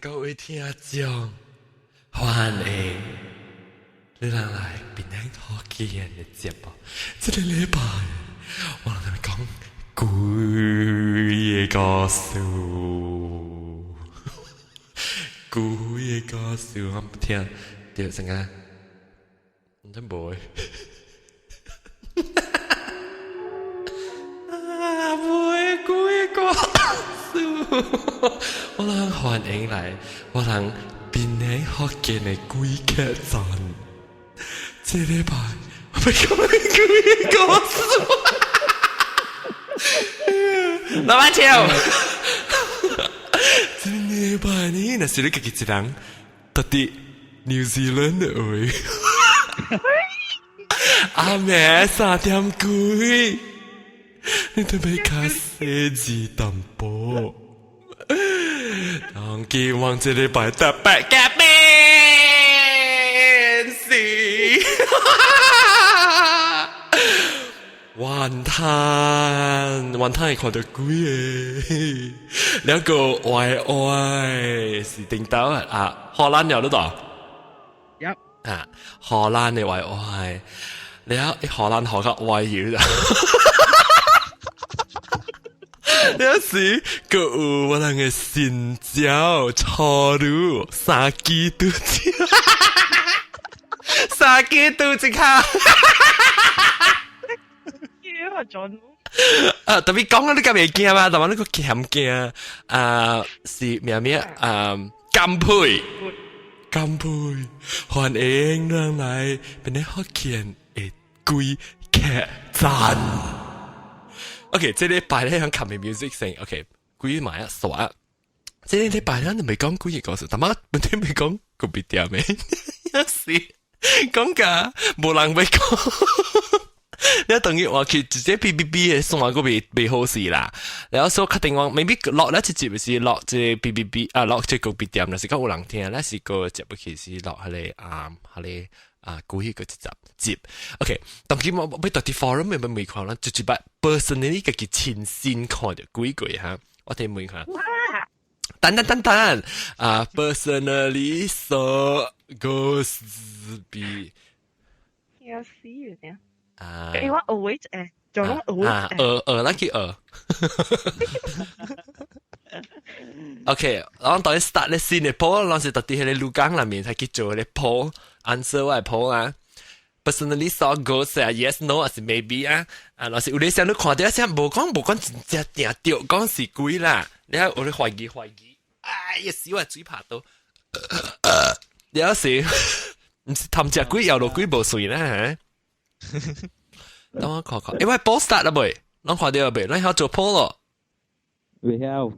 各位聽眾，歡迎你人來檳城福建的節目。這個禮拜我來講鬼的故事，鬼的故事，我唔聽，對，成個，唔真無。啊，無鬼故事，我人歡迎來，我人檳城福建的鬼客棧。這禮拜我欲講鬼故事。老闆笑。這禮拜呢，若是你家己一人，到佇 New Zealand 的話，暗暝3點幾，你都欲較細緻淡薄。當今往這禮拜特別嘉賓是雲吞，雲吞會看著鬼的，兩個歪歪是頂到啊，荷蘭有得到？有。啊，荷蘭的歪歪，了荷蘭學較歪嘢啦。有時閣有我人的新椒初女三支拄一，三支拄一下。叫準。啊，特別講啊，你敢會驚嗎？但係你閣嫌驚啊？是咩咩啊？乾杯，乾杯，歡迎人來檳城福建的鬼客棧。OK，這禮拜咧響琴 music 先，OK，鬼買啊傻。這個禮拜咱就未講鬼的故事，但係問題未講個別店的，有時講甲無人欲講。你等於話去直接 B B B 的線閣未未好勢啦，然後所以確定講，maybe 落咧一集是落這 B B B 啊，落這個別店，若是講有人聽，咱是個接不起是落彼個啊，彼個啊，鬼個一集接。OK，當今我欲佇 forum 欲問看啦，就一擺 personally 家己親身看著鬼過哈，我替問看。等等等等，啊，personally saw ghosts be。要死嘅。啊！欸，我學誒，就攏學。啊，學學，咱去學。OK，咱當 start 咧新的 poll，咱是佇彼個鹿港內面才去做咧 poll，answer 我的 poll 啊。Personally saw ghosts 啊，yes no 還是 maybe 啊？啊，若是有咧想你看著啥無講無講真正定著講是鬼啦，你睇有咧懷疑懷疑，哎呀死我嘴拍到，你有時毋是貪食鬼搖落鬼無碎啦嚇。等我看看，欸，我 poll start 了未？攏看著未？咱曉做 poll 咯。未曉。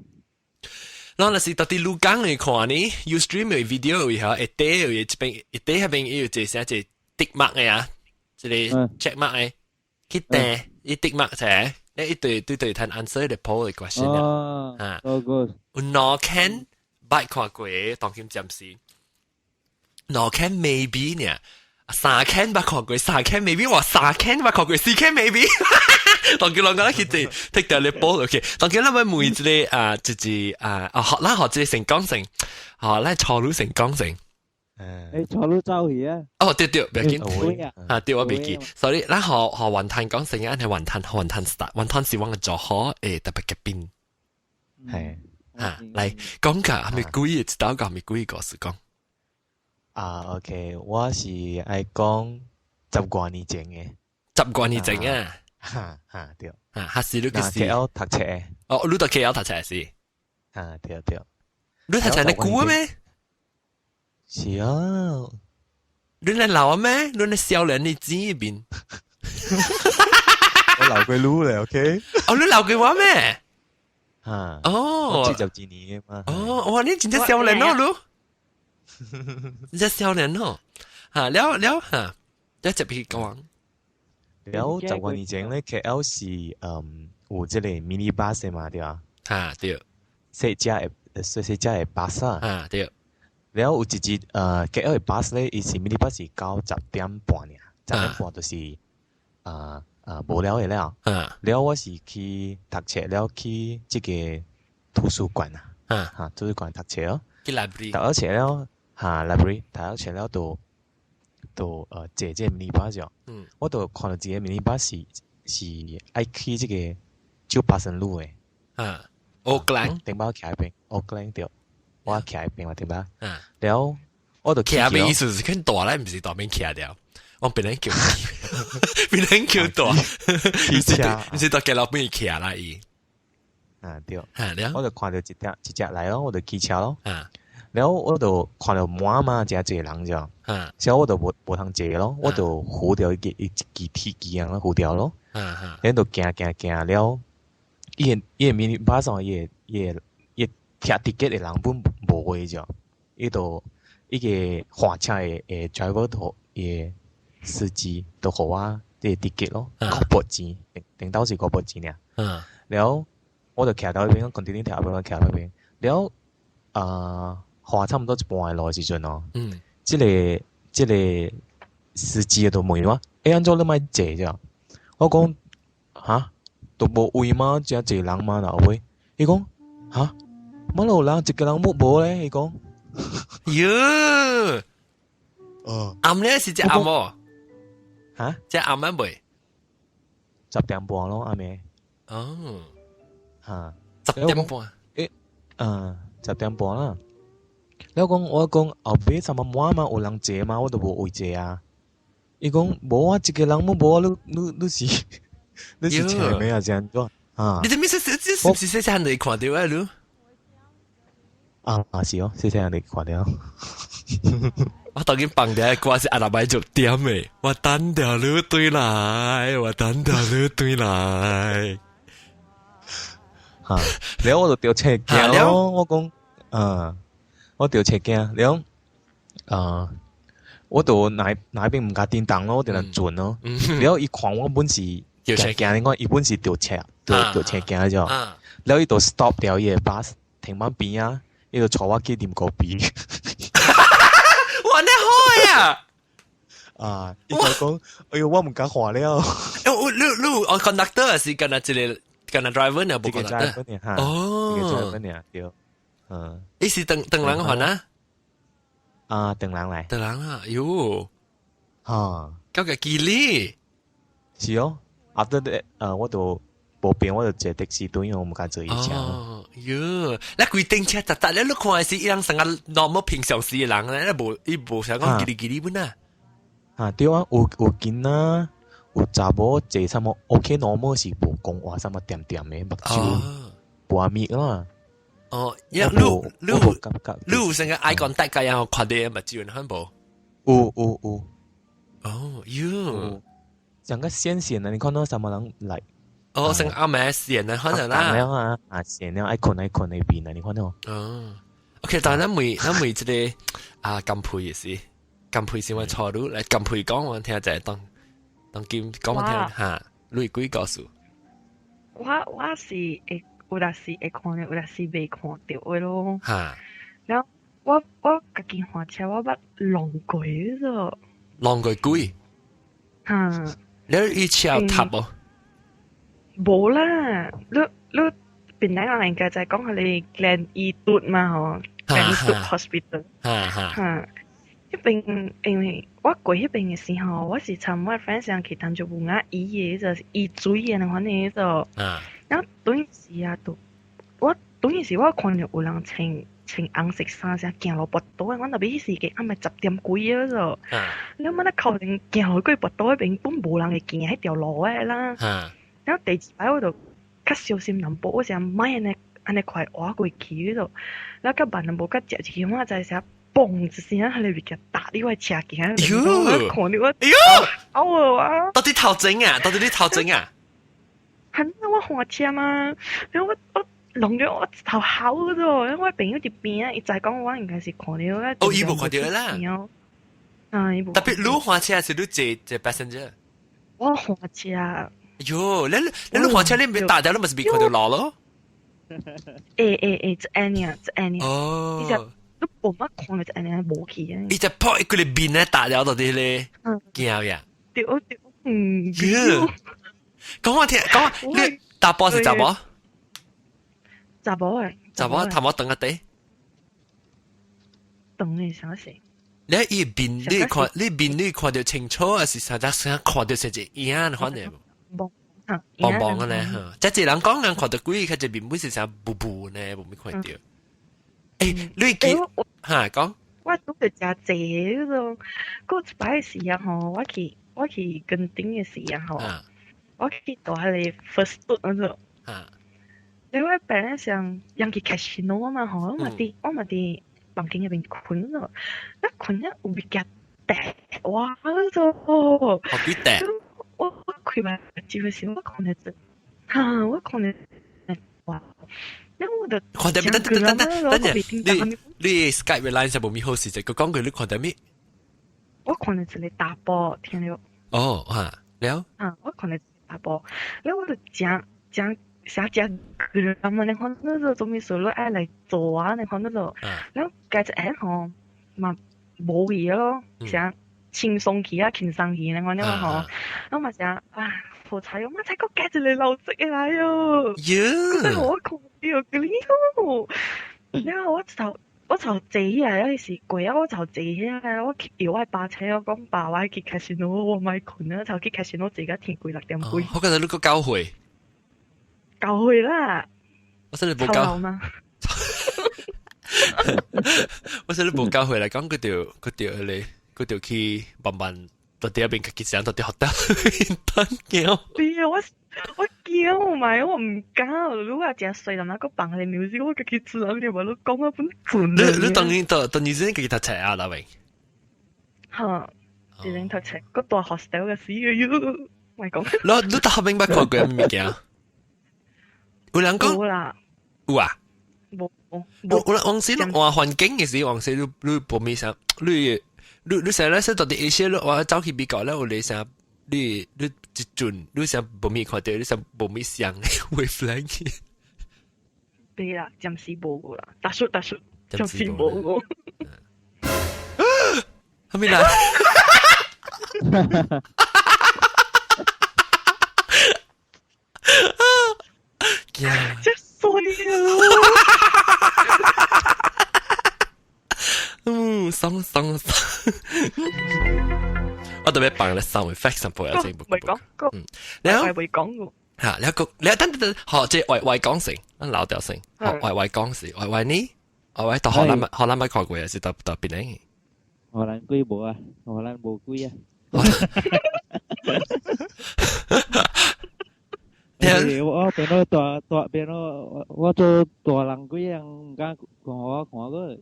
咱若是佇佇鹿港去看呢，Ustream 的 video 位嚇，下底有一邊，下底彼邊伊有一個啥一個 tick mark 的啊，一個 check mark 的，去訂伊 tick mark 者，你一對對對，趁 answer 的 poll 的 question 啊。有兩間捌看過，當今暫時，兩間 maybe 呢。三間捌看過，三間 maybe 話三間捌看過，四間 maybe。當佢兩個去睇，剔掉你波 OK。當佢咱欲問一個啊，就是啊，啊學咱學這個成講成，學咱初女成講成。欸，初女走去啊！哦，對對，袂緊，啊對，我袂記。所以咱學學雲吞講成啊，係雲吞，雲吞 start，雲吞是阮的做好誒特別嘉賓。係啊，來講下係咪鬼的，一道講係咪鬼故事講。啊，OK，我是愛講十外年前的，十外年前啊，哈哈對，啊，還是你個是 KL 讀冊，哦，你佇 KL 讀冊是，啊對對，你讀冊你久咩？是啊，你來老咩？你來少年的錢那邊，我老過你咧，OK？哦，你老過我咩？哈，哦，我70幾年嘛，哦，哇，你真正少年哦，你。你這少年哦，哈了了哈，一直俾講。了十外年前咧，KL 是有這個 mini bus 嘛對啊？哈對，細隻的細細隻的巴士啊對。了有一日KL 的巴士咧，伊是 mini bus 是到10點半爾，十點半就是無了的了。了我是去讀冊了去這個圖書館啊，哈圖書館讀冊哦。去 library。讀咗冊了，嚇 library 讀咗冊了就坐這個 mini bus 咗。我就看到一個 mini bus 是愛去這個舊巴生路的。啊，Old Klang。頂擺徛彼邊，Old Klang 對，我徛彼邊嘛頂擺。了我就徛邊意思是肯大咧，毋是大邊徛掉。我別人叫，別人叫大，毋是到街路邊徛啦伊。啊對，了我就看到一隻一隻來咯，我就騎車咯。了我就看到滿嘛，誠濟人啫。所以我就無通坐咯，我就扶掉一支鐵枝啊，扶掉咯。然後就行行行了，伊個 mini bus 上伊個貼 ticket 的人本無位啫，伊就伊個換車的 driver 就伊個司機就予我這個 ticket 咯，5毫錢，頂到是5毫錢爾。了我就徛到彼邊，continue 徛邊，徛到邊。了啊，換差毋多一半的路的時陣哦，這個司機就問我：欸，按怎你莫坐啫？我講：哈，都無位嗎？誠濟人嗎？後尾，伊講：哈，乜有人一個人無無咧？伊講：喲，哦，暗咧是隻暗喎，哈，隻暗啊未？ 10點半咯，暗暝。哦，哈， 10點半。欸，嗯，十點半啦。了講我講後尾什麼滿嘛有人坐嘛，我都無位坐啊。伊講無啊，一個人都無啊，你是車咩啊？這樣子啊？你這咩是這是不是細細漢就看到啊？你？啊啊是哦，細細漢就看到。我當今放掉歌是阿拉伯做點的，我等著你轉來，我等著你轉來。哈，了我就著車驚咯，我講，啊，我著車驚，了，啊，我就哪邊毋敢叮當咯，我就來轉咯。了伊看我本是驚驚，你看伊本是著車，著車驚咗。了伊就 stop 掉伊个 bus 停佇邊啊，伊就帶我去啉咖啡。哇，你好呀！啊，伊就講，哎喲，我毋敢看了。欸，我你我 conductor 是敢若一個敢若 driver 呢，無 conductor。哦，一個 driver 呢，對，嗯。伊是唐唐人還啊？啊，唐人來。唐人啊，喲，哈，夠個機靈。是哦，after that，我就無變，我就坐的士轉，因為我毋敢坐伊車。哦，喲，你規頂車逐逐咧，你看是伊人成個 normal 平常時的人咧，無伊無想講嘰哩嘰哩本啊。啊，對啊，有囡仔，有查某坐啥物 OK normal 是無講話啥物恬恬的目睭，無阿咪啦。哦，因為你有成個 eye contact 佮然後看到目睭，你無？有有有。哦，喲，像個線線啊，你看到啥物人來？哦，成暗暝線啊，可能啦。啊啊，線了愛睏愛睏那邊啊，你看到？哦，OK，但係咱問這個啊，金佩也是，金佩先我錯你來金佩講我聽就當當金講我聽嚇，你幾個數？我是會有當時會看到，有當時袂看到的咯。然後我家己換車，我捌弄過咗。弄過鬼？哈。你伊車有塌無？無啦，你邊來人應該在講佢哋 Gleneagles 嘛吼，Gleneagles Hospital。哈。彼邊因為我過彼邊的時候，我是參我 friend 上去當做有眼醫的，就是醫水的那款的就。然後當時啊，都我當時我看到有人穿紅色衫，啥行路跋倒的，我特別彼時間暗暝10點幾啊就。你諗下，靠近行落過跋倒彼邊，本無人會行彼條路的啦。然後第二擺我就較小心淡薄，我想莫按呢按呢快劃過去就，然後較慢淡薄，較食入去，我才啥嘣一聲，彼个物件打佇我車鏡，我看到我，哎喲，嘔啊！到底頭前啊？到底你頭前啊？係我換車嘛，然後我弄咗我頭吼咗，因為我朋友佇邊啊，伊知講我應該是看到哦，伊無看到啦。啊，伊無。特別你換車是你坐 passenger？我換車。喲，你換車你袂打掉，你咪是袂看到路咯？欸欸欸，這按呢，這按呢。哦。伊就你無乜看到這按呢無去啊。伊就撲一個面咧打掉到啲咧，驚呀！對對，嗯。講我聽，講你查埔是查某？查某誒。查某頭毛長個短。長嘅啥事。你伊面你看，你面你看到清楚，還是啥？只啥看到成隻影款的？蒙蒙蒙嘅呢？嚇！這一人講人看到鬼，佢隻面本是啥霧霧呢？無咪看到。你記嚇講？我拄著誠濟嗰種，過一擺時啊吼，我去墾丁嘅時啊吼，我去到彼个 first 嗰種。因為本來想讓去 casino 嘛吼，我嘛佇房間入邊睏咯，一睏一有物件掟哇嗰種。好幾掟？我開目睭嘅時，我看到只，嚇我看到哇！因為我就看到等等等等等等，你 Skype line 上無咪好時就佢講句你看到咩？我看到一个查埔，聽著。哦，嚇，了。啊，我看到查埔，了我就誠誠啥誠個嘛，你看那個做咩事你愛來做啊？你看那個，了加一下吼嘛無去咯，啥輕鬆去啊，輕鬆去，你看那個吼，我嘛想啊，好彩我嘛才閣加一个老職的來喲。喲。我看著個了，然後我就坐起來，彼時過啊，我就坐起來，我去搖我爸車，我講爸，我去 casino，我莫睏啊，就去 casino 坐到天規6點幾。我覺得你閣九歲。九歲啦。我說你無九。嗎？我說你無九歲來講，佢就你佢就去慢慢到底邊家己想到底學得等驚。對啊，我驚唔係，我唔敢。如果誠細陣仔，閣放彼个 music，我家己自然就無你講啊本準。你當然當當然先家己讀冊啊，老榮。嚇！自然讀冊，閣大 hostel 嘅死嘅喲，咪講。你大學明捌看過啥物件？有人講。有啦。有啊。無。有有往時換環境嘅時，往時你你無咪啥，你你你成日說到底一些，你我走去美國咧，有你啥？你你一陣，你想無咪看到，你想無咪想 wavelength。對啦，暫時無過啦，大叔大叔，暫時無過。後面來？真衰啊！嗯，爽爽爽！我特別放咧 sound effect 上播啊，先唔講，嗯，然後會講嘅。嚇，你個你等等等，學這外外講成，老掉成，學外外講時，外外呢？外外到荷蘭荷蘭捌看過啊，是到到邊呢？荷蘭鬼無啊，荷蘭無鬼啊。我變到大大變到我做大人鬼樣，毋敢看我看過。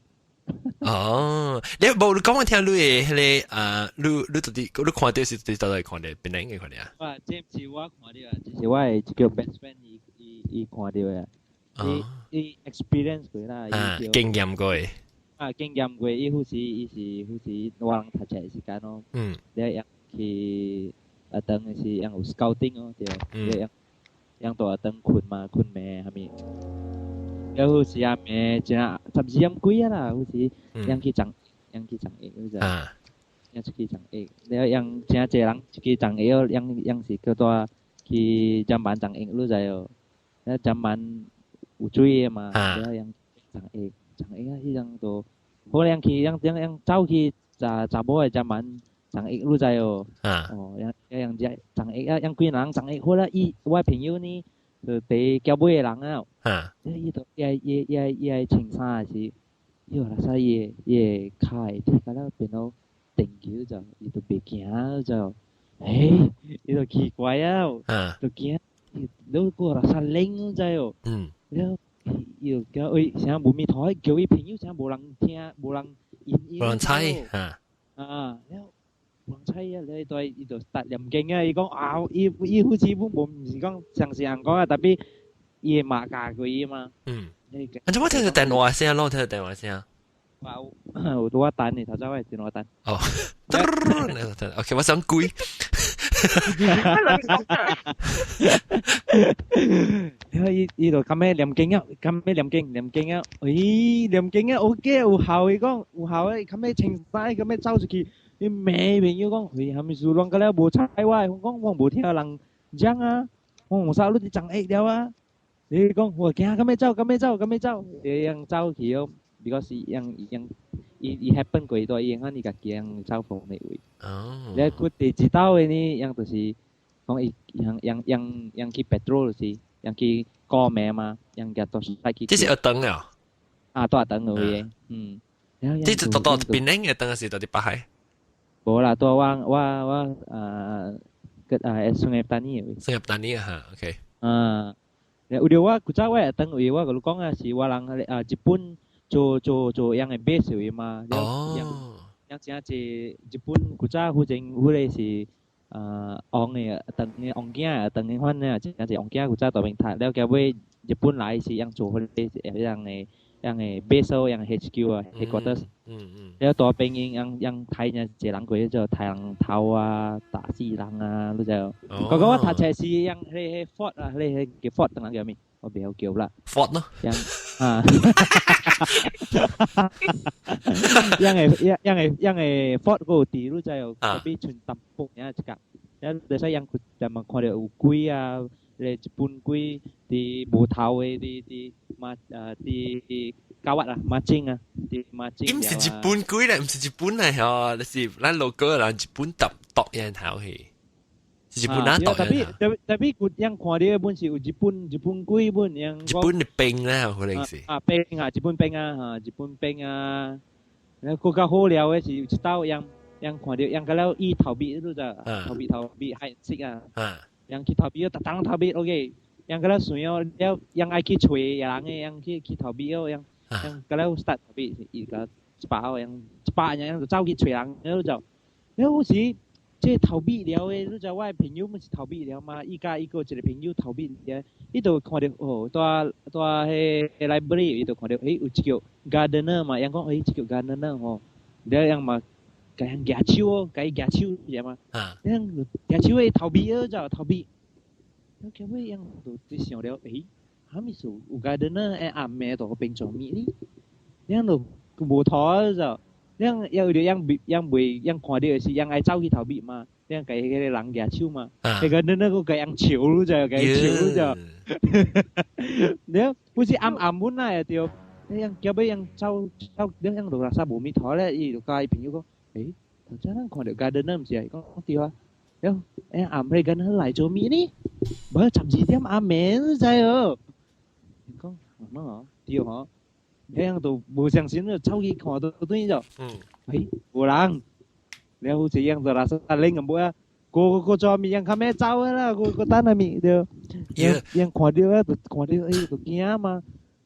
哦，你無你講我聽你的彼个啊，你到底你看著是佇佗佗看著邊個看著啊？哇，這毋是我看著啊，這是我的一個 best friend 伊看著的。伊伊 experience 過啦，啊，經驗過。啊，經驗過，伊有時伊是有時我人讀冊時間咯。你樣去啊，當是樣有 scouting 哦，對，你樣樣到啊當睏嘛，睏暝啥物。有時啊暝真12點幾啊啦，有時樣去長樣去長翼，你知？樣出去長翼，了樣誠濟人出去長翼哦，樣樣是叫做去針板長翼，你知哦？了針板有水的嘛，了樣長翼長翼啊，彼種就好樣去樣樣樣走去查查某的針板長翼，你知哦？哦，樣樣樣長翼啊，樣幾人長翼好啦，伊我朋友呢？就佇橋尾的人啊，伊就伊伊伊伊穿衫是，伊話使伊伊的跤會鐵甲了變到電球就，伊就袂行就，欸，伊就奇怪啊，就驚，你過來使冷知哦，了伊就叫喂，啥無咪頭，叫伊朋友啥無人聽，無人應伊，無人睬，啊，啊，了。無人睬啊！你對伊就突念經啊！伊講啊，伊伊好似本無毋是講相信人講啊，特別伊會罵教過伊嘛。嗯。啊，做乜聽著電話聲咯？聽著電話聲。我有拄仔等你，頭先我電話等。哦。OK，我想鬼。伊伊就咁樣念經啊，咁樣念經念經啊，咦念經啊，OK 有效伊講有效啊，咁樣穿衫咁樣走出去。伊罵朋友講，喂，啥物事亂甲了無睬我，我講我無聽人講啊，我有啥你佇長下了啊？你講我驚，敢欲走，敢欲走，敢欲走，伊樣走去哦，because 樣樣伊伊 happen 過多，伊按伊家己樣走訪的位。哦。你佢第一道的呢，樣就是講伊樣樣樣樣去 patrol 就是樣去過名嘛，樣夾到使去。這是學堂了。啊，蹛學堂的位，嗯。這是蹛蹛檳城的堂還是蹛佇北海？無啦，蹛我我我啊個啊 Sungai Petani 的位。 Sungai Petani 啊，哈，OK。啊，有著我古早我學堂位，我共你講啊，是我人啊日本做做做樣的 base 位嘛。哦。樣真濟日本古早反正迄個是啊王的當的王囝，當的反正真濟王囝古早蹛邊讀，了後尾日本來是樣做彼個樣的樣的 base 樣 HQ 啊，headquarters。了蹛邊𪜶樣樣刣真濟人過去做刣人頭啊，打死人啊，你知無？嗰個我讀冊是樣彼個 fort 啊，彼個叫 fort 當人叫咩？我袂曉叫啦。 Fort 咯。樣啊，樣個樣樣個樣個 fort 嗰個地，你知無？特別像淡薄爾一格，了你使樣佢就嘛看著有鬼啊，咧日本鬼佇無頭的佇佇馬啊佇高壓啊馬精啊佇馬精。伊毋是日本鬼咧，毋是日本嚟嗬，你是咱 local 人日本揼篤人頭去。是日本人篤特別特別特別佢樣看著本是有日本日本鬼本樣。日本的兵咧，可能是。啊兵啊，日本兵啊，哈日本兵啊，然後較好料的是有一道樣樣看著樣個了伊逃避，你知逃避逃避還識啊。樣去逃避，逐當逃避，OK。樣個了想要了，樣愛去揣人的，樣去去逃避哦，樣樣個了 start 逃避，伊個一百號樣一百樣就走去揣人，然後就，了有時這逃避了的，你知我的朋友毋是逃避了嘛？伊佮伊閣一個朋友逃避了，伊就看著哦，蹛蹛彼 library，伊就看著欸有一個 gardener 嘛，𪜶講欸這個 gardener 吼，了𪜶嘛共人舉手哦，共伊舉手是嘛？𪜶舉手的逃避了就逃避，了結尾𪜶就佇想了，欸，啥物事有 gardener 會暗暝佇彼邊做物呢？𪜶就無妥就。𪜶有著𪜶未𪜶未𪜶看著是𪜶愛走去逃避嘛，𪜶共彼個人舉手嘛，彼個那那個共𪜶笑就共伊笑就，了不是暗暗本來對，𪜶結尾𪜶走走，𪜶就垃圾無物妥咧，伊就共伊朋友講，欸，頭先咱看著 gardener 毋是啊？伊講對啊，了欸暗彼 gardener 來做物呢？無12點暗暝你知無？伊講，喏對吼。彼樣都無相信，就走去看到對就，欸，無人，了好似樣就垃圾拎咁尾啊，個個做物樣較咩走啦，個個等下物對，樣樣看著啊，就看著欸就驚嘛，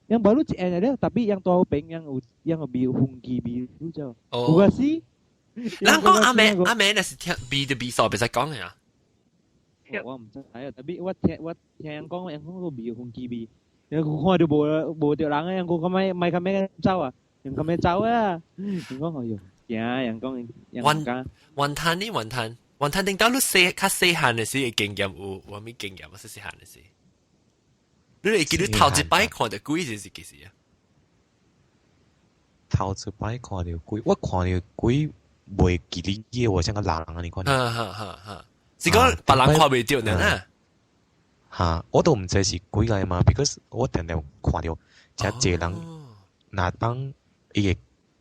樣無你一下了，特別樣蹛彼邊樣有樣有味薰機味，你知無？有個死。人講阿妹阿妹那是聽味就味素，袂使講的啊。我毋知啊，特別我聽我聽人講，人講個味薰機味。你看著無無著人啊，人講較莫莫較咩走啊，人較咩走啊，人講哎喲驚，人講人講。雲吞呢？雲吞，雲吞頂到你細較細漢的時的經驗有有啥物經驗啊？細細漢的時，你會記得頭一擺看著鬼是是幾時啊？頭一擺看著鬼，我看著鬼袂記得嘅，我像個人啊，你看。哈哈哈！哈，是講別人看袂著呢？哈，我都毋知是鬼來嘛，because 我定定看著遮濟人，若當伊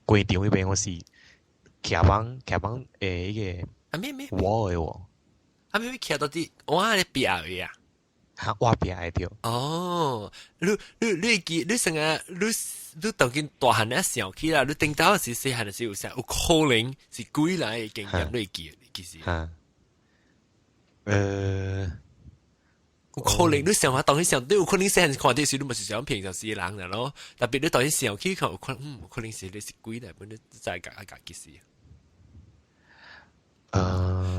個機場彼邊我是徛房徛房誒，伊個啊咩咩我的喎，啊咩咩徛到佇我咧壁位啊？哈，我壁的對。哦，你你你會記你成日你你當今大漢咧想起啦，你頂到時細漢時有啥有可能是鬼來的經驗，你會記其實。哈，有可能你想法當時想，你有可能細漢看電視，你嘛是想平常時人啦咯。特別你當時想起看，有可能嗯，有可能是你是鬼來，本你再共啊共其實。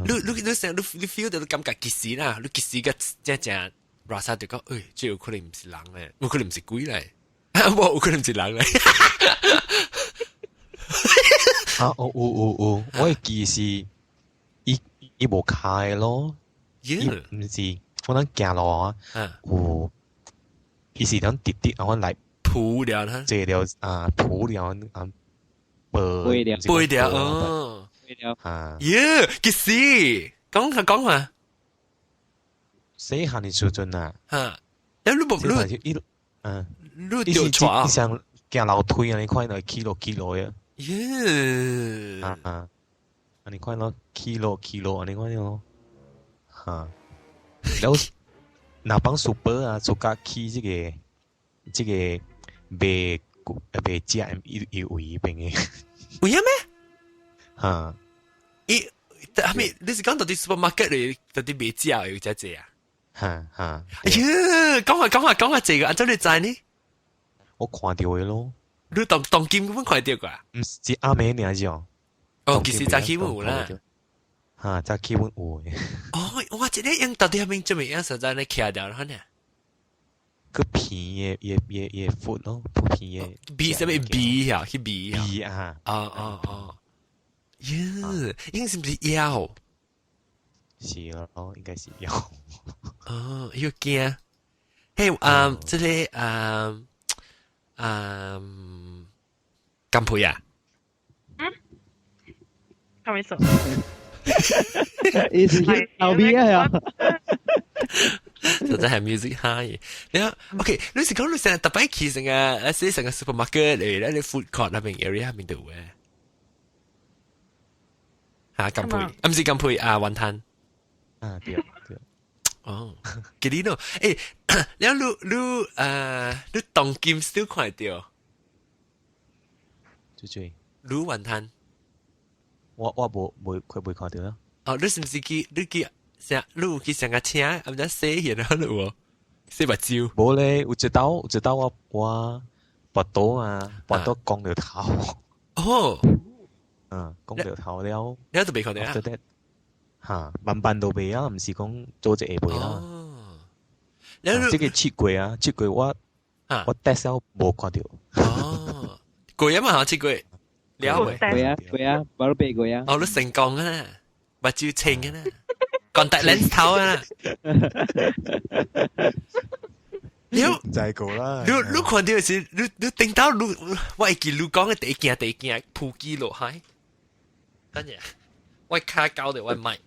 你你你想你你 feel 到你感覺其實啦，你其實個正正拉薩就講，欸，這有可能毋是人咧，有可能毋是鬼來，無有可能毋是人咧。啊，有有有有，我會記是伊伊無跤咯，伊毋是。我咱行路啊，有伊是種直直啊，我來鋪了哈，坐了啊，鋪了啊，背了，背了哦，背了啊，耶，其實講下講下，細漢的時陣啊，哈，欸，你無你伊，嗯，你著帶，伊像行樓梯啊，你看來起落起落的。耶！啊啊，按呢款咯，起落起落按呢款咯，哈。然後若幫 super 啊，做甲去這個賣賣食伊伊位邊的。有影咩？哈。伊係咪你是講到啲 supermarket 裏到啲賣食有只隻啊？哈哈。哎呀，講下講下講下這個，按怎你知呢？我看著的咯。你當當今咁看著過？毋是暗暝爾啫。哦，其實早起有啦。哈，早起阮有的。哦，哇！這個用到底係咪做咩樣實在咧徛掉了呢？個片的也也也闊咯，片的。比什麼比啊？去比啊？比啊！哦哦哦。耶，應該是唔是妖？是咯，應該是妖。哦，有驚。嘿，啊，這個啊啊，金培啊？嗯？係咪數？伊是去後邊啊！實在係 music high。你話 OK，你是講你成日特別去成個，誒，成個 supermarket 嚟咧，你 food court 那邊 area 邊度嘅？嚇，金培，啊唔是金培啊，雲吞。啊，對對。哦，記得咯，誒，你你你你當今 still 看著？最最。滷雲吞。我無無佢未看著啦。哦，你是毋是去你去成你有去上個車，啊毋知洗去了你有洗目睭？無咧，有一道有一道我我跋倒啊，跋倒光著頭。哦。嗯，光著頭了。你都未看著啊？哈，慢慢都袂啊，毋是講做一下袂啦。哦。這個7月啊，7月我我 test 了無看著。哦，過啊嘛，7月。了未？過啊過啊，無你八過啊。哦，你成功啊，目睭清啊，contact lens 頭啊。你唔知過啦。你你看著是，你你頂到你，我會記你講的第一件第一件撲機落海。等陣，我卡膠的我買。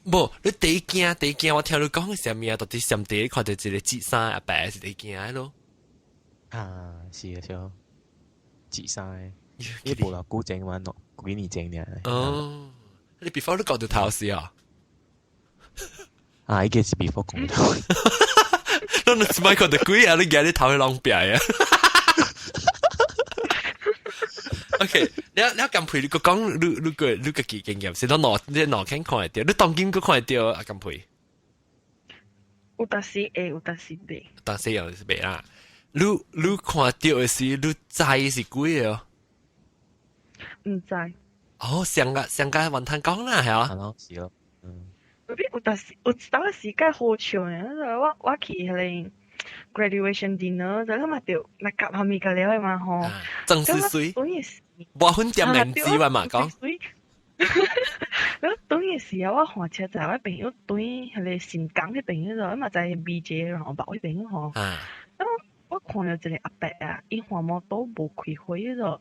無，你第一件第一件，我聽你講的啥物啊？到底上第看著一個折衫阿伯是第一件咯。啊，是啊，是啊，折衫。你無啦，古井嘛，幾年前爾。哦，你 before 你講著頭時啊？啊，伊個是 before 講頭。你唔係看著鬼啊！你驚你頭去弄壁啊？OK，你你金培你個講你你個你個幾經驗，是講哪你哪間看會著？你當今閣看會著啊？金培？有當時會，有當時袂。當時又是袂啦。你你看著的時，你知是幾個？毋知。哦，上個上個雲吞講啦，係啊。係咯，是咯，嗯。有當時有當時較好笑的，我我去彼個 graduation dinner，就你嘛著來夾下物個了的嘛吼。真是水。無粉店名字話嘛講。我當時啊，我換車載我朋友對彼個新港彼邊嗰度，嘛在 BJ 然後彼邊吼。我看著一個阿伯啊，伊換摩托無開火咗。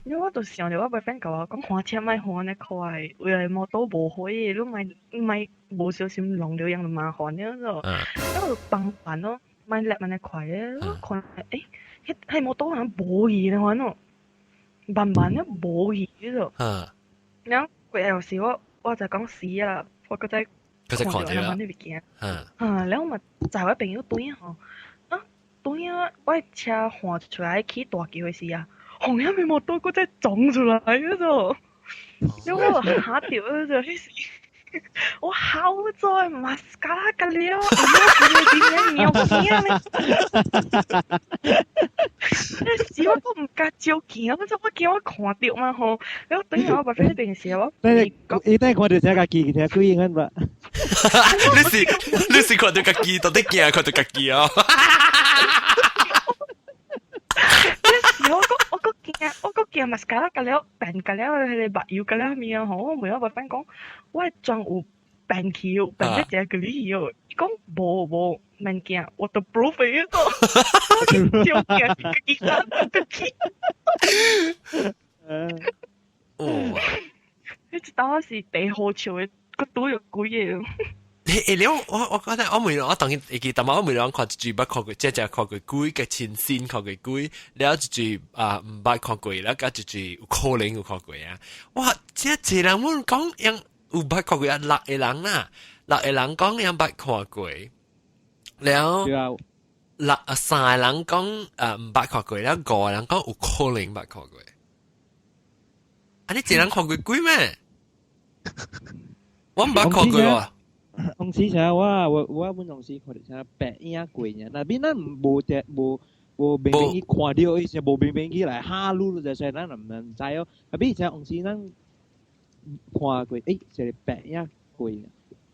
因為我就想著我 boyfriend 共我講，換車莫換按呢快，為來摩托無火的，你莫莫無小心弄著樣就麻煩了咗。我就幫辦咯，莫叻按呢快的，我看欸，彼彼摩托好像無去的款哦，慢慢的無去咗。然後過後時我我就講死啦，我閣再看著那物件。啊，然後嘛載我朋友轉吼。當啊，我車換出來去大橋的時啊，紅遐的摩托閣再撞出來嗰種，因為我嚇著嗰陣，彼時我好在馬斯卡拉個了，阿媽尿驚咧，彼時我閣毋敢照鏡，我我驚我看著嘛吼，然後等下我把彼邊時我，伊等看著聽家己聽鬼樣吧？你是你是看著家己，到底驚看著家己哦？我閣我閣驚，我閣驚馬斯卡拉個了變個了，彼個目油個了物啊吼！我問我 boyfriend 講，我的妝有變去哦，變得誠個去哦。伊講無無，免驚，waterproof 的彼個。照鏡家己看家己。哦，彼一道是第好笑的，閣拄著鬼個。你誒你我覺得我每我當然會記，但我每人看一句捌看過，這只看過鬼嘅親身看過鬼，了一句啊毋捌看過，了加一句有可能有看過啊！哇，這一人阮講樣有捌看過啊，六個人啦，六個人講樣捌看過，了六啊三個人講啊毋捌看過，了五個人講有可能捌看過。啊，你一人看過鬼咩？我毋捌看過喎。當時啥我本當時看到啥白影過爾，那邊咱無隻無無明明去看到，伊是無明明去來哈嚕就說咱毋知哦。啊，比如當時咱看過，欸，一個白影過，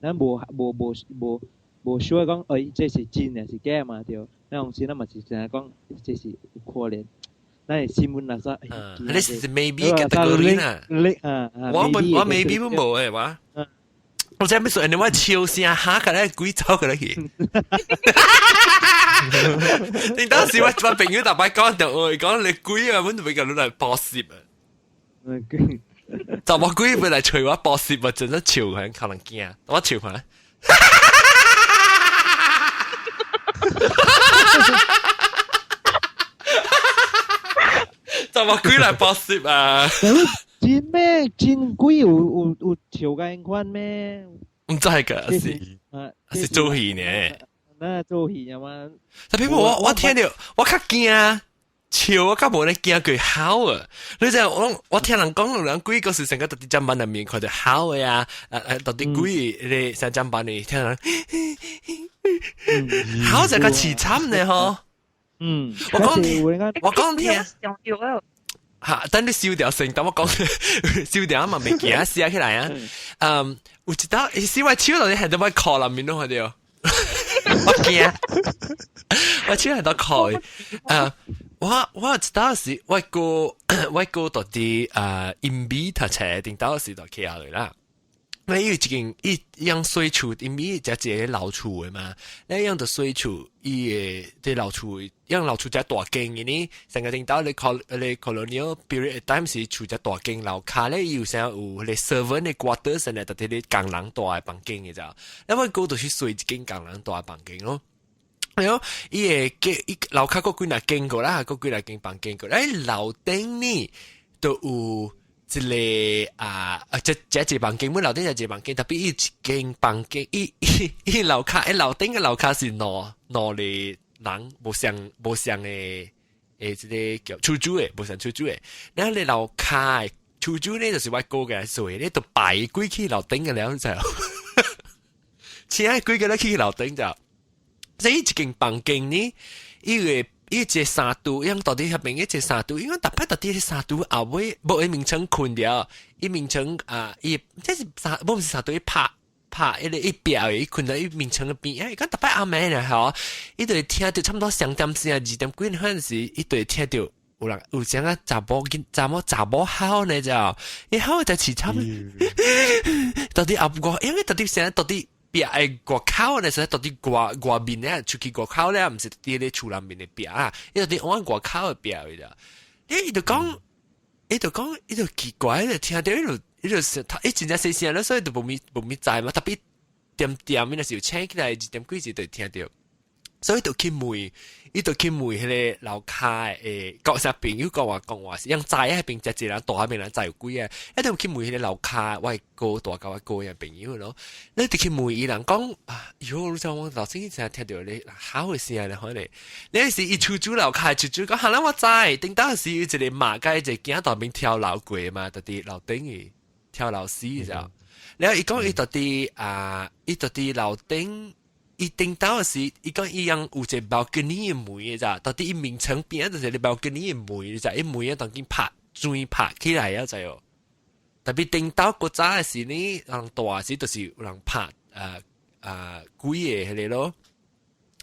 咱無無無無無說講，欸，這是真還是假嘛對？咱當時咱嘛是成日講，這是有可能。咱新聞垃圾，你是 maybe category 啦。我我 maybe 都無誒，我。我真係說，你我笑聲嚇個咧，鬼走過來去。你當時我朋友特別講就我講你鬼啊，阮就會共你來報攝啊。就我鬼會來揣我報攝啊，真係笑佢可能驚，我笑佢。就我鬼來報攝啊！真咩？真鬼有有有笑甲𪜶款咩？毋知個是是做戲呢？那做戲啊嘛。特別我聽著我較驚笑，我較無咧驚佢吼啊！你知我我聽人講，有人鬼個是成個到佇砧板內面看著吼的啊！到底鬼咧上砧板裡聽人吼就較凄慘呢吼。嗯，我講聽，我講聽。嚇！等你燒掉成，等我講燒掉嘛，未驚寫起來啊！嗯，有一道，是我手度你係到我殼內面攏看著，我驚，我手係到殼。啊，我一道是我哥我哥到佇啊陰美讀冊，頂到時就去下來啦。那伊有一間伊養水厝，因為只一個老厝的嘛，你養著水厝，伊會佇老厝，養老厝遮大間的呢，上個頂頭你考你 colonial period time 是厝遮大間樓跤咧，伊有啥有彼個 servant 的 quarters 呢，特別咧工人住的房間的咋，那我哥就是睡一間工人住的房間咯。哎喲，伊會伊樓跤閣幾若間過啦，閣幾若間房間過，哎樓頂呢都有。一個啊啊，這這一個房間，阮樓頂這一個房間，特別伊一間房間，伊伊伊樓跤，伊樓頂的樓跤是兩兩個人，無相無相的誒，這個叫出租的，無相出租的。然後你樓跤的出租呢，就是我哥嘅睡，你就擺鬼去樓頂的了就，請幾個咧去樓頂就，所以一間房間呢，伊個。伊一個衫櫥，伊到底彼邊一個衫櫥，因為逐擺到底衫櫥後尾無伊眠床睏著，伊眠床啊，伊這是衫，無毋是衫櫥，伊拍拍伊個一壁的，伊睏佇伊眠床的邊，欸，講逐擺暗暝咧吼，伊就會聽著差不多上點聲，二點幾彼陣時，伊就會聽著有人有啥個查某囡查某查某吼呢就，伊吼就凄慘，到底後外，因為到底聲到底。壁的外口呢，是到底外外面咧，出去外口咧，毋是佇咧厝內面的壁啊，伊就佇往外口的壁的。伊就講，伊就講，伊就奇怪，就聽著伊就伊就他伊真正細聲咧，所以就無咪無咪知嘛。特別點點，伊若是有醒起來，二點幾時就聽著，所以就去問，伊就去問彼個樓跤的各啥朋友講話講話是，樣知彼邊遮濟人住彼邊人知有幾個，伊就去問彼個樓跤，我的哥大甲我哥的朋友咯，你就去問伊人講啊，喲，你知我頭先成日聽著咧吼的聲咧，可能你是伊厝主樓跤厝主講，哈啦我知，頂當時有一個媽佮一個囝蹛邊跳樓過嘛，就佇樓頂的跳樓死就，然後伊講伊就佇啊，伊就佇樓頂。伊頂到時，伊講伊樣有一個 balcony 的門的咋，到底伊眠床邊就是個 balcony 的門的咋，伊門啊當緊拍磚拍起來啊，知哦。特別頂到古早的時呢，人大時就是有人拍鬼的彼個咯。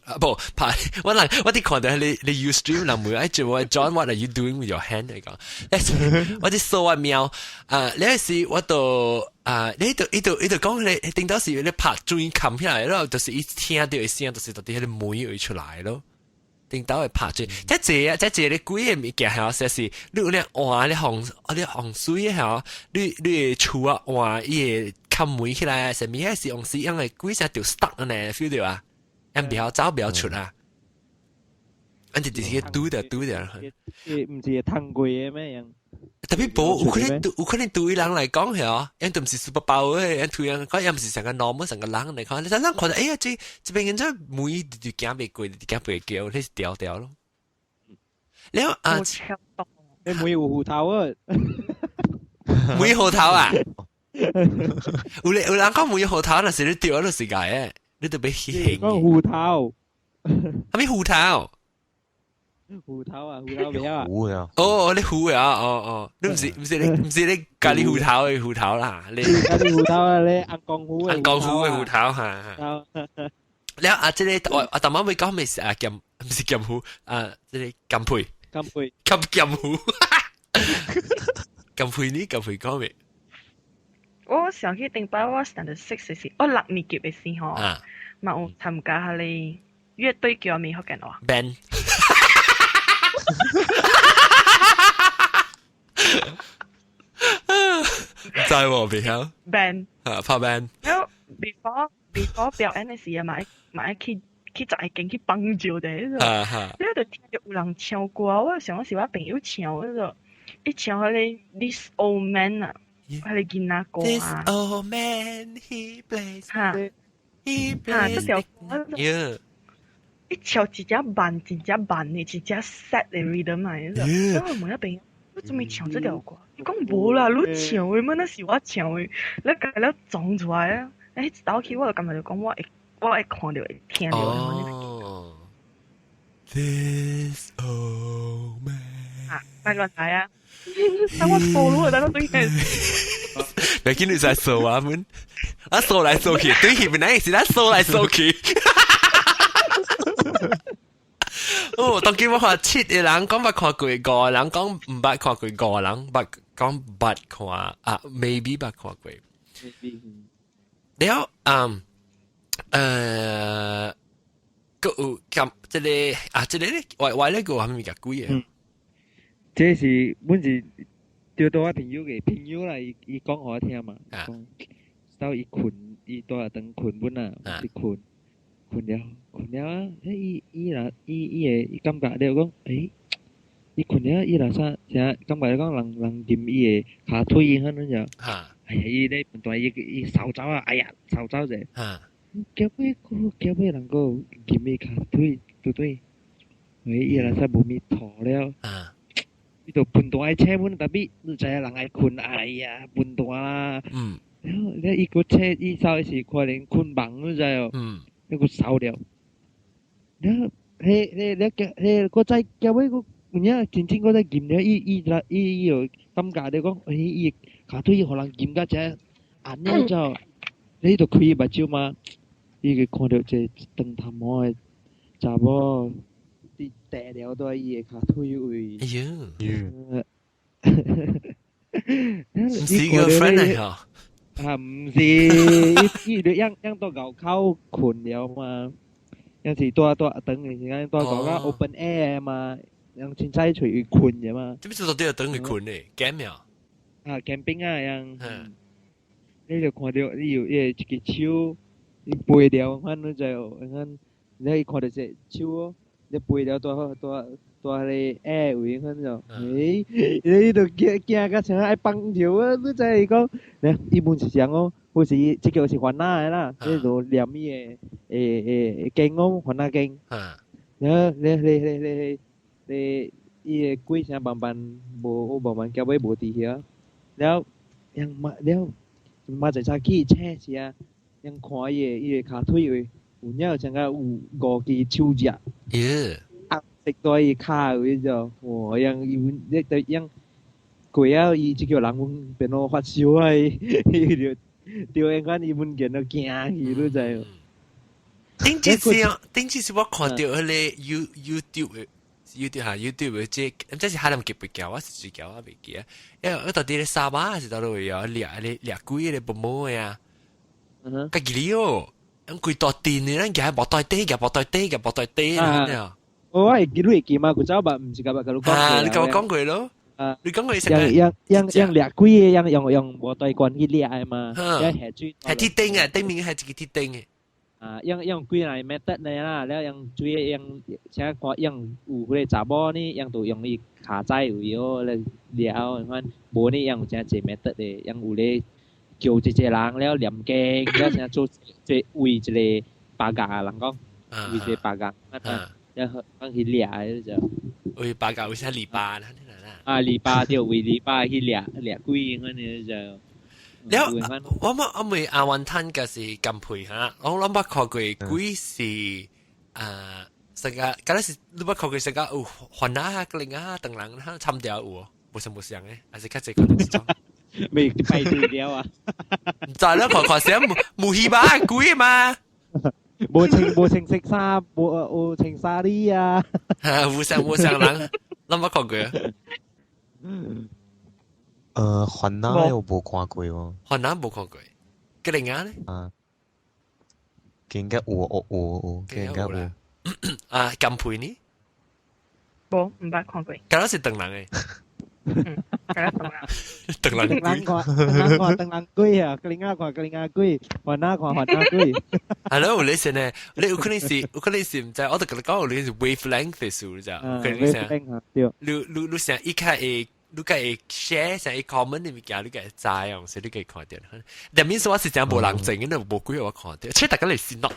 啊無拍，我人我佇看著彼個你 Ustream 人問哎，就我 John what are you doing with your hand 來講，我佇掃我貓啊，你時我就啊，你就伊就伊就講你頂到時你拍磚冚起來咯，就是伊聽著的聲，就是到底彼個門會出來咯。頂到會拍磚，這這啊，這這個鬼的物件吼，說是你有咧換你風你風水吼，你你的厝啊換伊會冚門起來，啥物係是用是因為鬼成條 stuck 呢，feel 到啊，因袂曉走袂曉出啊，按就直接拄著拄著。毋是會通過的咩樣？特別無，有可能對人來講係哦，𪜶都毋是 super power 的，𪜶對人講，𪜶毋是成個 normal 成個人來講，你咱看到，哎呀，這邊人真每就驚袂過，就驚袂叫，你是調調咯。了啊，你每有芋頭啊？每芋頭啊？有人講每芋頭，若是你掉咗時間嘅，你都欲去講芋頭，啥物芋頭？芋頭啊，芋頭未啊？芋啊！哦，你芋啊！哦哦，你毋是你咖喱芋頭的芋頭啦，你咖喱芋頭啊，你紅光芋紅光芋的芋頭哈。了啊，這個我阿大媽會講咩是啊？鹹毋是鹹芋啊，這個鹹皮。鹹皮。鹹鹹芋。鹹皮呢？鹹皮講咩？我想起頂擺我 standard six 時，我六年級的時候，嘛有參加彼个樂隊叫咩福建話？band。毋知喎，袂曉。 band。啊，拍 band。然後 before 表演的時啊，嘛去十個間去幫助的，你就聽著有人唱歌，我就想講是我朋友唱，我就伊唱彼个 This Old Man 啊，彼个囡仔歌啊。 This old man he plays。哈。 He 哈，這條歌。伊唱一隻慢，一隻慢的，一隻 sad 的 rhythm 啊，你知？我問我朋友，你做咩唱這條歌？伊講無啦，你唱的，麼那是我唱的，你家了裝出來啊！欸，一倒去我就感覺就講我會看著會聽著。哦。This old man。啊，莫亂來啊！等我掃路，等我對佢。別緊你在掃啊們，啊掃來掃去，對去本來是咱掃來掃去。哦，當今我看七個人講捌看過，五個人講毋捌看過，五個人捌講捌看啊，maybe 捌看過。了，嗯，閣有咁這個啊，這個咧，我咧個啥物物件鬼的？這是阮是拄到我朋友的朋友啦，伊講予我聽嘛，講到伊睏，伊蹛下當睏本啊，伊睏。睏了，睏了啊！伊伊若伊伊會伊感覺著講，欸，伊睏了，伊若啥啥感覺講人人掂伊的跤腿彼種就，哎呀，伊咧分段伊伊掃走啊，哎呀，掃走者，結尾閣結尾人閣掂伊跤腿，對對？喂，伊若啥無物吐了，伊就分段愛醒阮，tapi 你知影人愛睏，哎呀，分段啦，了了伊閣醒，伊走是可能睏夢，你知無？伊閣掃了，了，彼彼了結彼閣再結尾閣有影真正閣再撳了，伊伊來伊伊就感覺著講，欸，伊跤腿予人撳甲這按呢就，你就開目睭嘛，伊就看著一個長頭毛的查某佇地了佇伊的跤腿位。哎喲，毋是 girlfriend 來嗬？啊，毋是，伊伊就樣樣到外口睏了嘛，有時蹛蹛轉的時間蹛外口 open air 嘛，樣凊彩揣伊睏者嘛。這邊做到佇轉去睏的，camp 啊？啊，camping 啊，樣。你就看著伊有伊的一支手，伊飛了，反正就反你看著這手，你飛了蹛蹛蹛彼个 air 位，反正就，欸，你就驚驚甲像愛放尿啊！你知伊講，咧伊問是啥哦？有時這個是番仔的啦，你就念伊的會經哦，番仔經。了咧咧咧咧咧，伊的鬼聲慢慢無，慢慢結尾無佇遐。了，樣嘛了，嘛一早起醒時啊，樣看伊的跤腿位，有影像甲有五支手指。耶！紅色蹛伊跤位就，哇！樣伊阮咧就樣過了，伊這叫人阮變做發燒啊！伊就對樣款伊文件都驚去，你知無？頂一次，頂一次我看著彼个 You YouTube 的 YouTube 哈 YouTube 的這，這是哈林結不叫，我是誰叫我袂記啊。因為我到底咧沙巴是佗落啊？掠咧掠鬼咧不毛的啊！家己哦，咁規大陣的，咱舉無袋底，舉無袋底，舉無袋底啊！我會記，你會記嗎？古早吧，毋是甲捌共你講過。啊，你共我講過咯。你講過成個用用用掠鬼的，用用用無對關去掠的嘛，係下水係鐵釘啊，頂面係一個鐵釘嘅。啊，用用幾個 method 呢啦，了用水用請看用有彼个查某呢，用就用伊跤仔位哦來掠，款無呢用誠濟 method 的，用有咧叫一個人了念經，了先做做為一個八嘎人講，為一個八嘎，啊，然後講去掠的就。為八嘎為啥籬笆啦？啊，籬笆對，為籬笆去掠掠鬼款的就。了，我我我未阿雲吞嘅是金培嚇，我諗捌看過鬼是啊，成個，敢若是你捌看過成個有番仔啊、格啊、唐人哈參掉有，無啥無相嘅，還是較濟看到這種。未排隊了啊！毋知啦，看看啥無戲吧鬼嘛？無穿無穿色衫，無有穿紗哩啊！無相無相人，攏捌看過啊？番仔我無看過喎。番仔無看過，吉林仔咧？啊，應該有有有有，應該有。啊，金培呢？無，毋捌看過。敢若是唐人的。嗯，敢若唐人。唐人鬼。唐人看唐人鬼啊，吉林仔看吉林仔鬼，番仔看番仔鬼。係咯，你先呢？你有可能是有可能是毋知，我就共你講，有可能是 wavelength 的事，你知？可能是。對。你你你想一開會。你家會 share 成會 comment 的物件，你家會知哦，所以你家會看著。但面說我是真無人證，因為無幾個我看著，所以大家嚟先咯。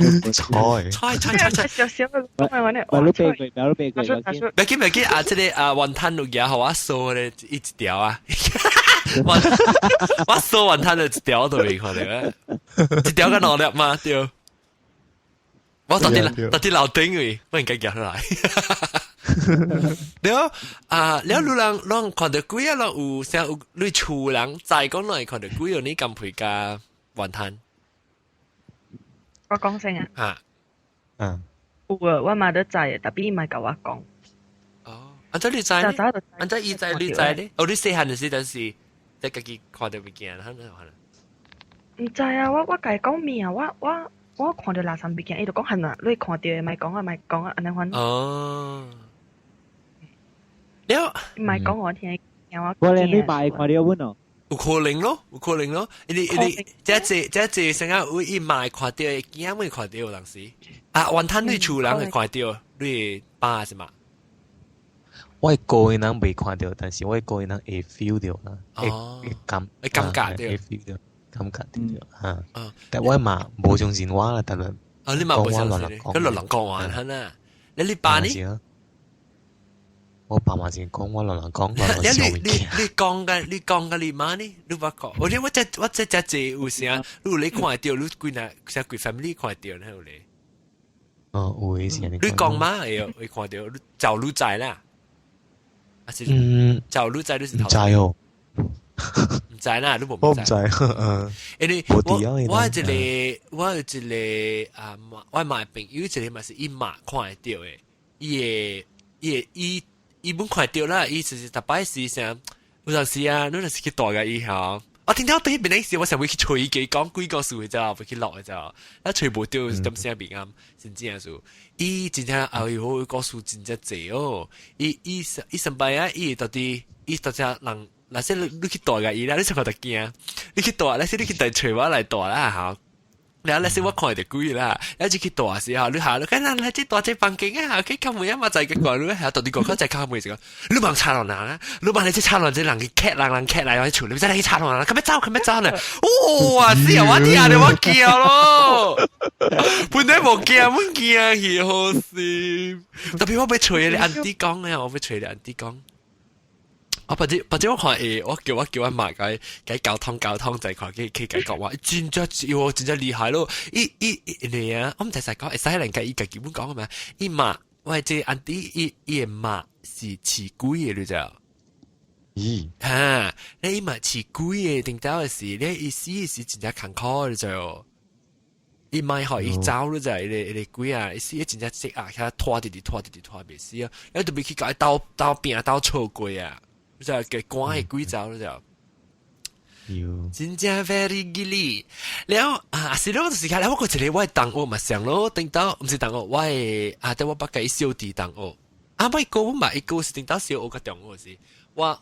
猜猜猜猜猜。小小的講話呢，我都背過，我都背過。別緊別緊啊！這個啊，雲吞有嘢予我掃咧一條啊。我我掃雲吞的一條都未看著，一條佮兩粒嘛對。我到底到底樓頂位，我應該夾出來。了啊，了你人攏看著鬼啊，攏有啥有你厝人在講攏會看著鬼哦，你甘配佮雲吞？我講先啊。嚇。嗯。有啊，我媽都知，但伊嘛共我講。哦，按怎你知？按怎伊知你知咧？哦，你細漢時陣是在家己看著物件，可能可能。毋知啊，我我共伊講咩啊？我我我看著垃圾物件，伊就講係啊，你看著的莫講啊，莫講啊，按呢款。哦。了，莫講我聽，我我連你媽會看著阮哦。有可能咯，有可能咯。因為因為這這這這成日有伊媽會看著，囝會看著有當時。啊，雲吞你厝人會看著，你爸是嘛？我個人未看著，但是我個人會 feel 著啦，會會感會感覺著，會 feel 著，感覺著嚇。但我媽無相信我啦，但係哦，你媽無相信，佢亂亂講話，係啦。你你爸呢？我爸嘛是講我亂亂講，你你你講嘅，你講嘅你媽呢？你捌講？我我這我這這這有啥？你你看會著，你規那啥規 family 看會著呢？有咧？哦，有的是。你講嘛會會看著，你就你知啦。還是就你知你是毋知哦，毋知啦，你無我毋知，嗯。因為我我一個我有一個啊，我媽朋友一個嘛是伊媽看會著的，伊會伊會伊。伊本看著啦，伊就是逐擺是啥，有陣時啊，你若是去蹛共伊吼，我聽到對彼邊時，我想欲去揣伊講幾個事就，欲去落就，啊揣無著點聲袂啱，真正是，伊真正哎喲，故事真正濟哦，伊伊伊上擺啊，伊到底伊到底人，若是你去蹛共伊啦，你想看著驚，你去蹛，若是你去帶揣我來蹛啦吼。然後那時我看著鬼啦，一直去蹛時候，你下你看咱來這蹛這房間啊，去敲門啊嘛，在個關你下到底個個在敲門這個，你望插落人啊，你望你這插落這人去踢人人踢來我厝，你再來去插落人，佢欲走佢欲走呢？哇！死啊！我聽著我驚咯，本來無驚，阮驚去好死。特別我欲揣你 auntie 講咧，我欲揣你 auntie 講。我或者或者我看會，我叫我叫我媽共共溝通溝通，就看去去解講話，真正喲，真正厲害咯！伊伊伊啊，我毋知使講會使人家伊家己本講嘛？伊媽，我這 auntie 伊伊的媽是飼鬼的，你知？咦？哈，你伊媽飼鬼的，頂到的是你伊死是真正艱苦的，你知哦？伊媽予伊走，你知？伊個伊個鬼啊，伊死真正積壓，遐拖直直拖直直拖袂死啊！你特別去共伊鬥鬥拼鬥錯過啊！就給趕彼鬼走了就，真正 very 吉利。了啊，是咯，就是看了我個一個我的同學嘛上咯，頂到毋是同學，我的啊，對我捌共伊小弟同學。啊，我伊個阮嘛，伊個是頂到小學佮中學時，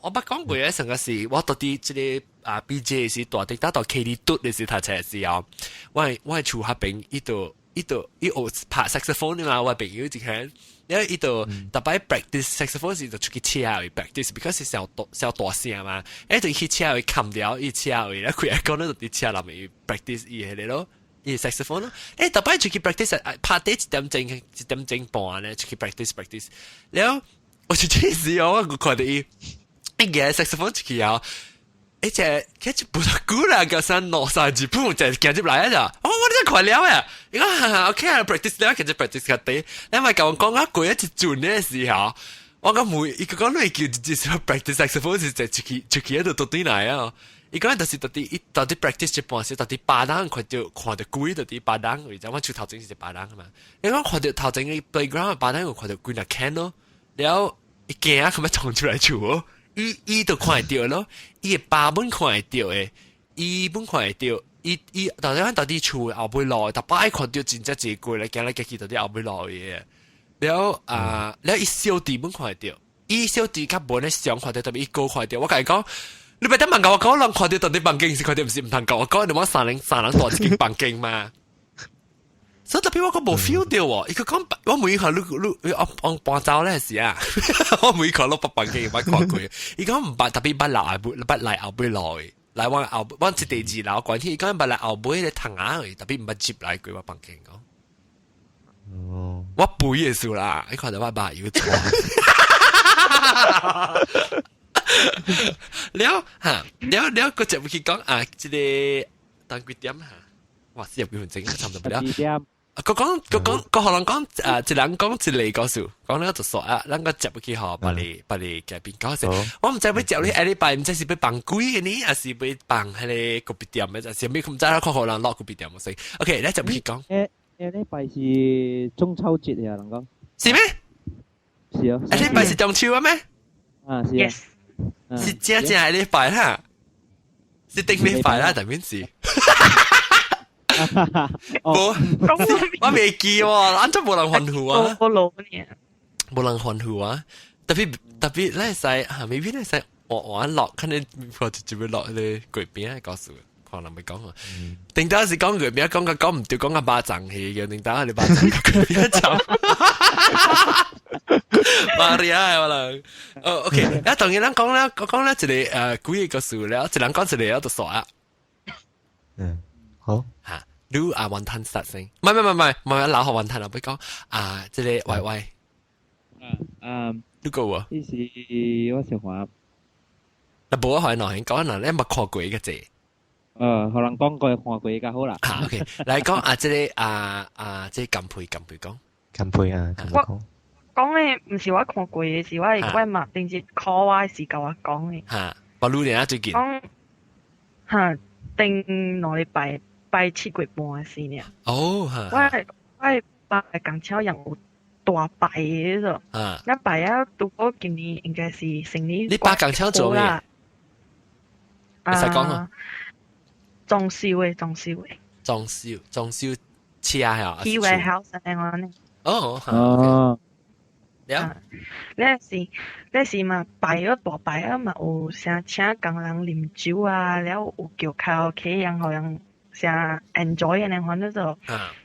我捌講過嘅，上個是我到底這個啊 BJ 是大滴打到 KD 嘟嘅時讀冊時候，我厝下邊伊度伊度伊學拍 saxophone 嘛，我朋友一間，然後伊就逐擺 practice saxophone 時就出去車位 practice，because 是小大小大聲嘛，誒就去車位冚掉伊車位，咧佢係講咧就佇車內面 practice 伊迄個咯。伊 saxophone 咯，誒，逐擺出去 practice，拍底1點鐘1點鐘半咧，出去 practice practice，然後我就這時候我看到伊，伊個 saxophone 出去啊，一隻佢就不得鼓啦，個三落三字噗就行入來啊咋，我你真看了啊，伊講 OK 啊，practice 了，其實 practice 較低，你咪甲我講啊，過一陣嘅時候，我講每伊個講你叫就是 practice saxophone 是就出去出去喺度讀對來啊。伊講就是到底伊到底 practice 一半時，到底巴當看到鬼到底巴當，為咗我厝頭前是一巴當嘛。你講看到頭前嘅 playground 巴當，有看到幾若 can 咯，然後伊驚啊，佢咪衝出來厝哦。伊都看會到咯，伊嘅爸本看會到嘅，伊本看會到，伊伊到底到底厝後尾路，逐擺看到真正濟過來，行來行去到底後尾路嘅。然後啊，然後伊小弟本看會到，伊小弟較無咧想看到，特別伊哥看到，我共伊講。你別等問我講，人看到到底房間是看到，毋是毋通講我講，你講三人大一間房間嘛？所以特別我講無 feel 到喎，伊個講我每看你你我我搬走咧時啊，我每看落北房間捌看過，伊講毋捌特別捌來後捌來後尾來，來我後我一第二樓關係，伊講捌來後尾咧窗仔位，特別毋捌入來過我房間講。哦，我背嘅數啦，你看到我爸有錯。了嚇，了了個節目去講啊，這個當幾點嚇？哇，40幾分鐘，差唔多了。佢講佢講佢可能講啊，一人講一個故事，講了就煞啊，咱個接去吼，把你把你改變講說，我毋知欲接你下禮拜，毋知是欲放鬼的呢，還是欲放彼個咖啡店的，還是咩？毋知啦，看可能落咖啡店無先。OK，來接去講。下禮拜是中秋節啊，人講。是咩？是啊。下禮拜是中秋啊咩？啊，是啊。 Yes。是正正下禮拜啦，是頂禮拜啦，特別是。無，我未記喎，按怎無人歡呼啊？我老呢。無人歡呼啊！特別特別，咱會使啊，maybe 咱會使我我落，可能我就就會落彼個月餅的故事，可能會講啊。頂當是講月餅，講個講毋對，講個巴掌去，叫頂當係巴掌月餅掌。瑪利亞可能。哦，OK，啊，當然咱講啦，講啦，一個幾個故事了，一人講一個，就煞啊。嗯，好。嚇，你啊雲吞實先，唔係唔係唔係唔係，老學雲吞啊，不講啊，這個歪歪。啊，你個喎？呢是我想話。嗱，無可能講，嗱，你捌看過個字。可能講過看過較好啦。嚇，OK，來講啊，這個啊啊，這個甘配甘配講。甘配啊，甘配講。講的毋是我看過的，是我我媽頂日 call 我時共我講的。嚇，我女年最近。講嚇，頂2禮拜拜7月半的時爾。哦，我我爸共超人有大拜的個。啊。那拜啊，拄好今年應該是生意。你爸共超做咩？會使講啊？裝修的，裝修的。裝修裝修車啊？去 warehouse 按呢。哦。哦。了。那是那是嘛拜咗大拜啊嘛，有啥請工人啉酒啊，了有叫卡拉 OK 樣，予人啥 enjoy 按呢款嗰種。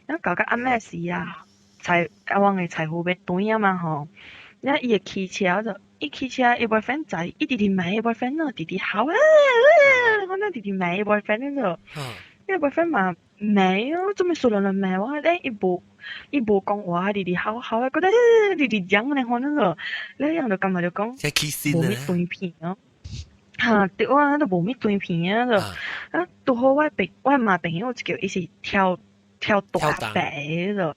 了搞到暗暝時啊，財啊，阮的財富欲轉啊嘛吼，了伊會騎車就，伊騎車伊 boyfriend 載，伊直直罵伊 boyfriend 咯，直直嚎啊，我那直直罵伊 boyfriend 咯，伊 boyfriend 嘛罵哦，做咩說人來罵我？咧伊無伊無講話，直直嚎嚎啊，覺得直直講按呢款咯，咧樣就感覺就講無咩斷片哦。哈，對啊，都無咩斷片啊，就啊，拄好我朋我媽朋友就叫伊是跳跳大白的，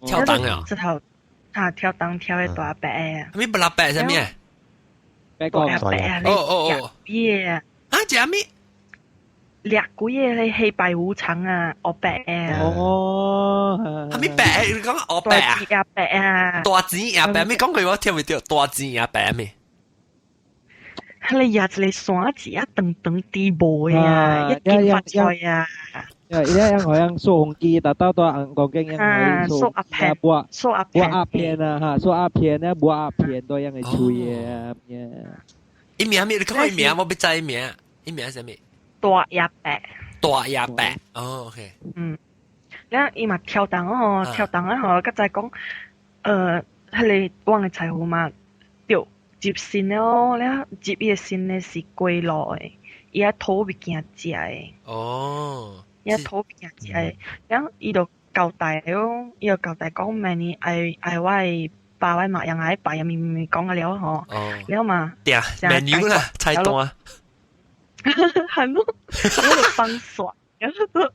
跳檔啊，這頭哈跳檔跳的大白啊，咩不拉白啥物？白大白啊，哦哦哦，耶，啊，食咩？掠幾個咧黑白無常啊，黑白啊，哦，係咪白？你講黑白啊？大錢白啊，大錢也白，咩講句我聽唔到，大錢也白咩？你壓一個山子啊，長長豬毛的啊，一見發財啊！因為樣好像掃風機，達到到紅光景樣可以掃阿片，掃阿片，抹阿片啊，哈，掃阿片啊，抹阿片都樣會吹啊，伊名咩？你講伊名，我欲知伊名。伊名啥物？大亞伯。大亞伯。哦，OK。嗯，了伊嘛跳動哦，跳動啊吼，佮再講，彼個阮的財富嘛，著入新的哦，了入伊的新的是雞路的，伊愛討物件食的。伊愛討物件食的，了伊就交代哦，伊就交代講明年愛愛我的爸我媽樣愛爸樣咪咪講個了吼。了嘛。對啊，menu 啦，菜單。係咯，我就放煞，然後就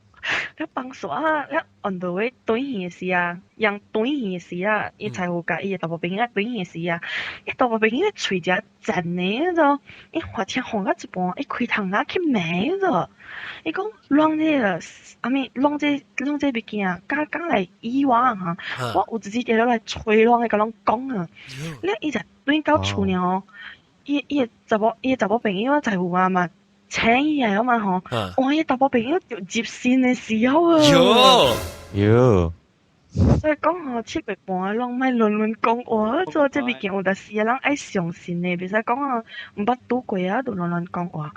你放煞啊！你 on the way 轉去的時啊，人轉去的時啊，伊財務共伊的查某朋友轉去的時啊，伊查某朋友喙誠賤的迄種，伊話聽講到一半，伊開窗仔去罵迄種，伊講攏這個，啥物攏這攏這物件，敢敢來意我哈？我有一日日來催攏的，共攏講啊！你伊就轉到厝爾吼，伊伊的查某伊的查某朋友財務啊嘛。請伊來嘛吼，哇！伊查某朋友就入新的時候啊。喲喲，所以講吼，7月半攏莫亂亂講話，做這物件有陣時人愛相信的，袂使講啊，毋捌拄過啊，就亂亂講話。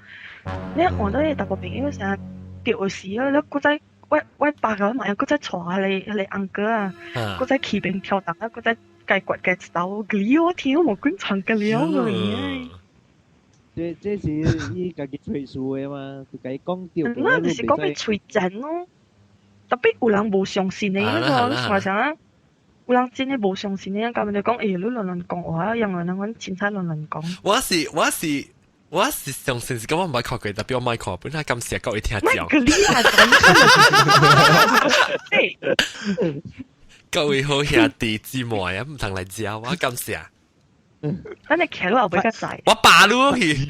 你換到伊查某朋友成日著的時啊，你閣再我我爸個嘛，閣再帶彼個 uncle 啊，閣再起邊跳動啊，閣再解決個一道，我聽無滾長個了個。這這是伊家己吹數的嘛，佢家己講著。那就是講欲喙賤咯，特別有人無相信的，那個你想啥啊？有人真的無相信的，咁就講，欸，你亂亂講話，因為人阮凊彩亂亂講。我是相信是講我毋捌看過，特別我莫看，本來感謝各位聽眾。莫個你啊！各位好兄弟姊妹啊，毋通來食我感謝。咱你騎落後尾較知。我罷你去。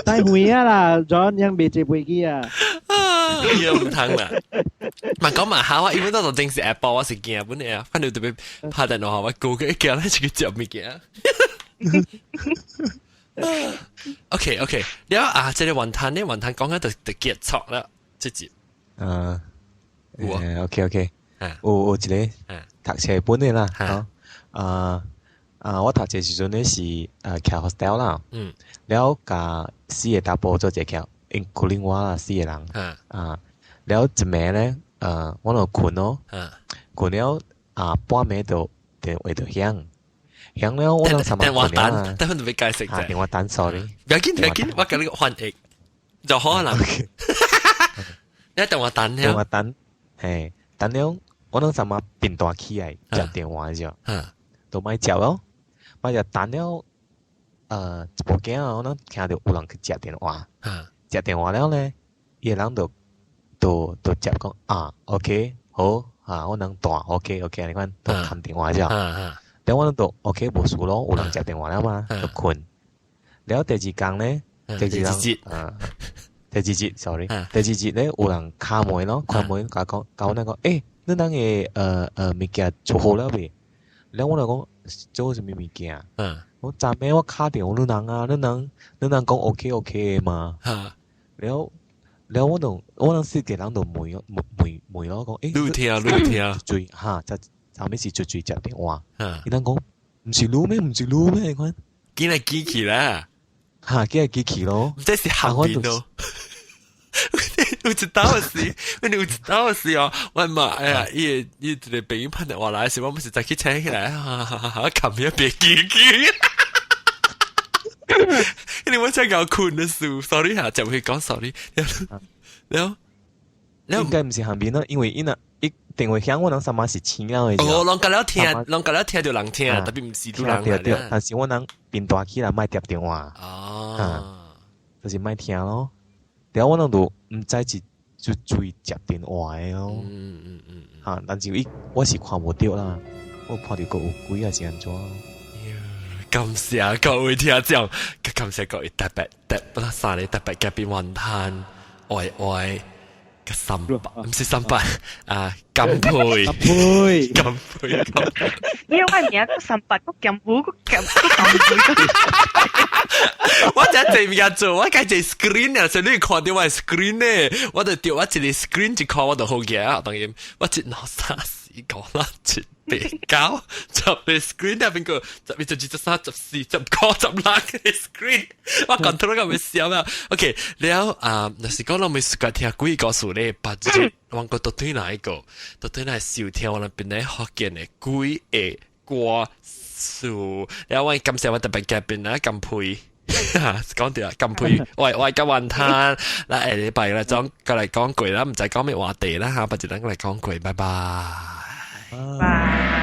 帶回啊啦，John ยัง未坐飛機啊。伊毋通啦。嘛講嘛好啊，因為那種真是 Apple，我是驚本來啊，反正特別拍電話我估計驚咧一個接物件。OK OK，了啊，這個雲吞呢，雲吞講緊就就結束啦，這集。嗯。OK OK，有有一個讀冊本的啦，啊。啊！我讀冊時陣咧是徛 hostel 啦，了共四個查埔做一個徛，including 我啦四個人，啊，了一暝咧，我就睏咯，睏了啊半暝就電話就響，響了我攏三電話單，等陣就欲解釋者。電話單，sorry，不要緊，不要緊，我共你翻譯就好啦。你電話單電話單，嘿，等了我攏三媽變大起來接電話啫，都莫接咯。莫就等了，一部鏡啊，我攏聽著有人去接電話，接電話了咧，伊個人就就就接講啊，OK，好啊，我能斷，OK OK，你看都看電話啫。了我攏就 OK 無事咯，有人接電話了嘛，就睏。了第二工咧，第二日，啊，第二日，sorry，第二日咧有人敲門咯，敲門共講，共我講，欸，你人的物件做好了未？了我就講做啥物物件？我昨暝我敲電話你人啊，你人你人講 OK OK 的嘛？了了我就我攏四個人就問問問問咯，講欸，你聽你聽，最哈，昨昨暝是最最接電話，伊人講毋是你咩？毋是你咩？你看，見來機器啦，哈，見來機器咯，這是後面咯。有一道是，有一道是哦，我嘛，哎呀，伊伊一個朋友拍電話來時，我們是早起請起來，哈哈哈，冚一別機器。因為我真夠睏的事，sorry 哈，就會講 sorry。然後，應該毋是後面咯，因為伊若伊電話響，我人啥物是聽了的。哦，攏共了聽，攏共了聽著人聽，特別毋是拄人。對對，但是我人變大起來莫接電話。哦，就是莫聽咯。然後我攏都毋知是就注意接電話的咯。哈，但是伊我是看無著啦，我看著閣有鬼還是按怎？感謝各位聽眾，感謝各位特別特別三個特別嘉賓雲吞、愛愛個三百，毋是三百啊，金佩，金佩，金佩，你我名個三百個金佩個金個金佩。我真濟物件做，我計一 screen 啊，所以你看著我 screen 呢，我就著我一個 screen 一看我就好嘅啊，當然我一兩三四。五六七八九十个 screen 入邊個12、12、13、14、15、16個 screen，我 control 個會笑啊。OK，了啊，若是講攏未習慣聽鬼故事咧，別日我個到對哪一個，到對來收聽我哋邊咧福建的鬼的故事。了我感謝我特別嘉賓啊，甘佩。講對啊，甘佩，喂喂，甲雲吞，嗱下禮拜啦，講過來講過啦，毋知講咩話題啦嚇，別日咱過來講過，拜拜。拜。